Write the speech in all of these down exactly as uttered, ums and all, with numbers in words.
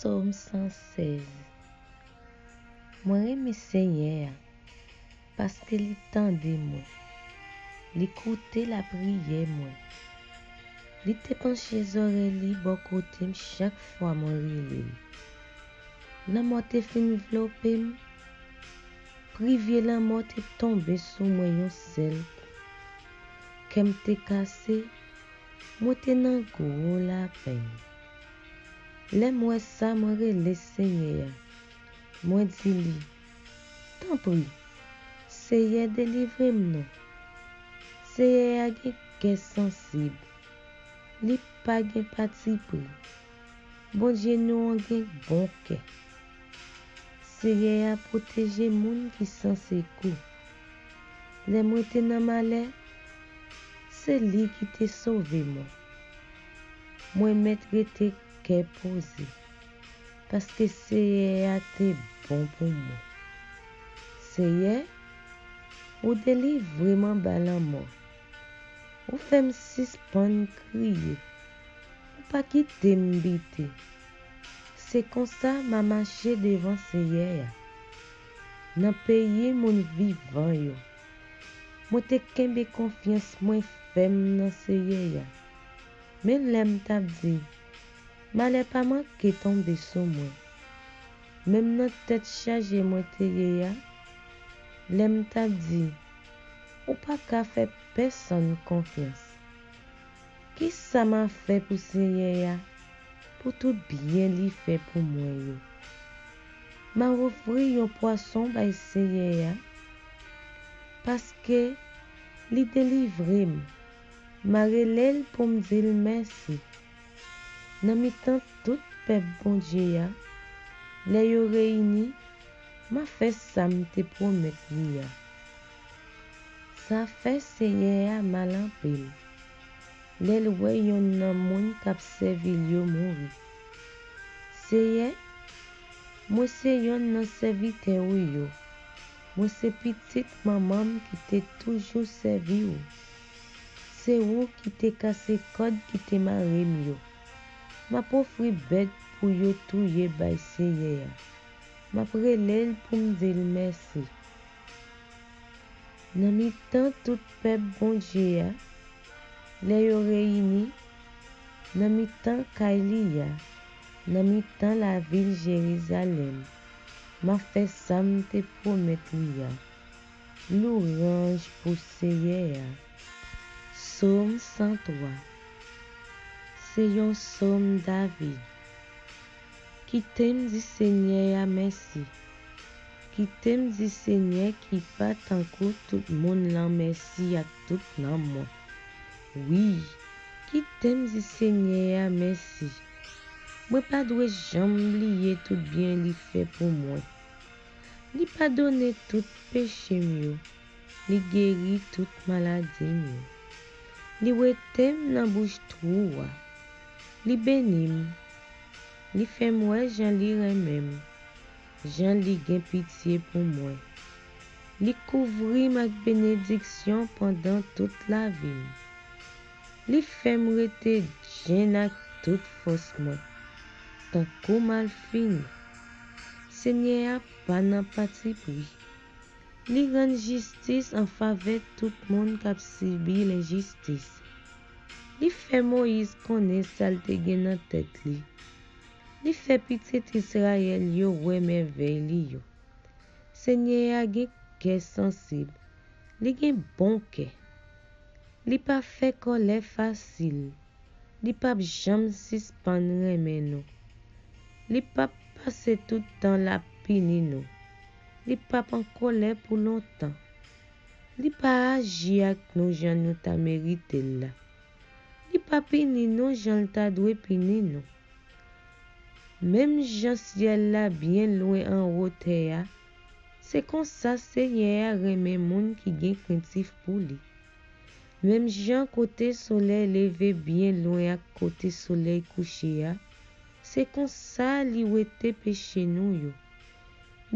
Sòm san sèz. Mwen renmen Senyè a, paske li tande mwen. Li koute lapriyè mwen. Li te panche zòrèy li bò kote m chak fwa mwen rele l. Lanmò te fin vlope m. Privye lanmò te tonbe sou mwen yon sèl kou. Kè m te kase, mwen te nan gwo lapenn. Lè m wè sa, mwen rele Senyè a. Mwen di li, tanpri, Seyè, delivre m non. Seyè a gen kè sansib. Li pa gen patipri. Bondye nou an gen bon kè. Seyè a pwoteje moun ki san sekou. Lè mwen te nan malè, se li ki te sove mwen. Mwen mèt rete kè poze, paske Seyè a te bon pou mwen. Seyè, ou delivre m anba lanmò. Ou fè m sispann kriye. Ou pa kite m bite. Se konsa m a mache devan Seyè a, nan peyi moun vivan yo. Mwen te kenbe konfyans mwen fèm nan Seyè a. Men lè m t ap di, malè pa manke tonbe sou mwen. Menm nan tèt chaje mwen te ye a, lè m t ap di, ou pa ka fè pèsonn konfyans. Kisa m a fè pou Senyè a, pou tout byen li fè pou mwen yo? M a ofri yon pwason bay Senyè a, paske li delivre m. M a rele l pou m di l mèsi. Nan mitan tout pèp Bondye a, lè yo reyini, m a fè sa m te pwomèt li a. Sa fè Senyè a mal anpil lè l wè yonn nan moun k ap sèvi l yo mouri. Seyè, mwen se yonn nan sèvitè ou yo. Mwen se pitit manman m ki te toujou sèvi w. Se ou ki te kase kòd ki te mare m yo. M ap ofri bèt pou yo touye bay Seyè a. M ap rele l pou m di l mèsi. Nan mitan tout pèp Bondye a, lè yo reyini, nan mitan kay li a, nan mitan lavil Jerizalèm, m ap fè sa m te pwomèt li a. Louwanj pou Seyè a. Sòm san twa. Se yon sòm David. Kite m di Senyè a mèsi. Kite m di Senyè ki pa tankou tout moun lan mèsi ak tout nanm mwen. Wi, kite m di Senyè a mèsi. Mwen pa dwe janm bliye tout byen li fè pou mwen. Li padone tout peche m yo. Li geri tout maladi m yo. Li wete m nan bouch twou a. Li beni m. Li fè m wè jan li renmen m, jan li gen pitye pou mwen. Li kouvri m ak benediksyon pandan tout lavi m. Li fè m rete djenn ak tout fòs mwen, tankou malfini. Senyè a pa nan patipri. Li rann jistis an favè tout moun k ap sibi lenjistis. Li fè Moyiz konnen sa l te gen nan tèt li. Li fè pitit Izrayèl yo wè mèvèy li yo. Senyè a gen kè sansib. Li gen bon kè. Li pa fè kòlè fasil. Li p ap janm sispann renmen nou. Li p ap pase tout tan l ap pini nou. Li p ap an kòlè pou lontan. Li pa aji ak nou jan nou ta merite l la. Li pa pini nou jan l ta dwe pini nou. Menm jan syèl la byen lwen anwo tè a, se konsa Senyè a renmen moun ki gen krentif pou li. Menm jan kote solèy leve byen lwen ak kote solèy kouche a, se konsa li wete peche nou yo.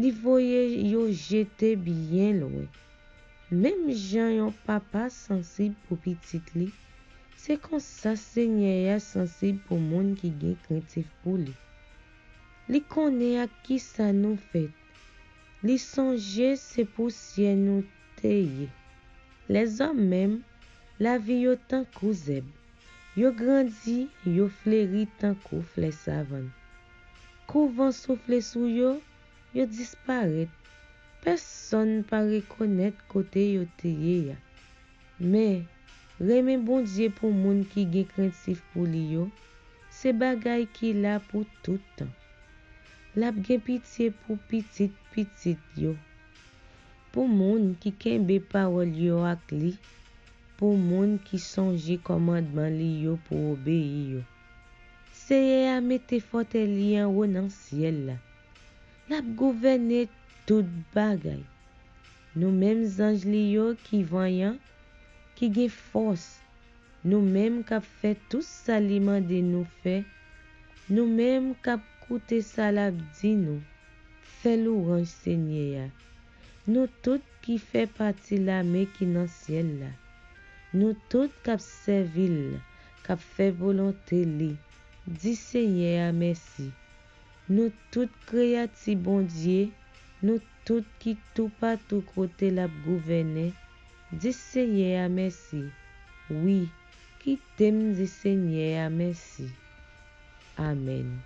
Li voye yo jete byen lwen. Menm jan yon papa sansib pou pitit li, se konsa Senyè a sansib pou moun ki gen krentif pou li. Li konnen ak kisa nou fèt. Li sonje se pousyè nou te ye. Lèzòm menm, lavi yo tankou zèb. Yo grandi, yo fleri tankou flè savann. Kou van soufle sou yo, yo disparèt. Pèsonn pa rekonèt kote yo te ye a. Men, renmen Bondye pou moun ki gen krentif pou li yo, se bagay ki la pou tout tan. L ap gen pitye pou pitit pitit yo. Pou moun ki kenbe pawòl yo ak li, pou moun ki sonje kòmandman li yo pou obeyi yo. Seyè a mete fòtèy li anwo nan syèl la. L ap gouvène tout bagay. Nou menm zanj li yo ki vanyan, ki gen fòs, nou menm k ap fè tout sa li mande nou fè, nou menm k ap koute sa l ap di nou, fè lwanj Senyè a. Nou tout ki fè pati lame ki nan syèl la, nou tout k ap sèvi l, k ap fè volonte li, di Senyè a mèsi. Nou tout kreyati Bondye, nou tout ki toupatou kote l ap gouvène, di Senyè a mèsi. Wi, kite m di Senyè a mèsi. Amèn.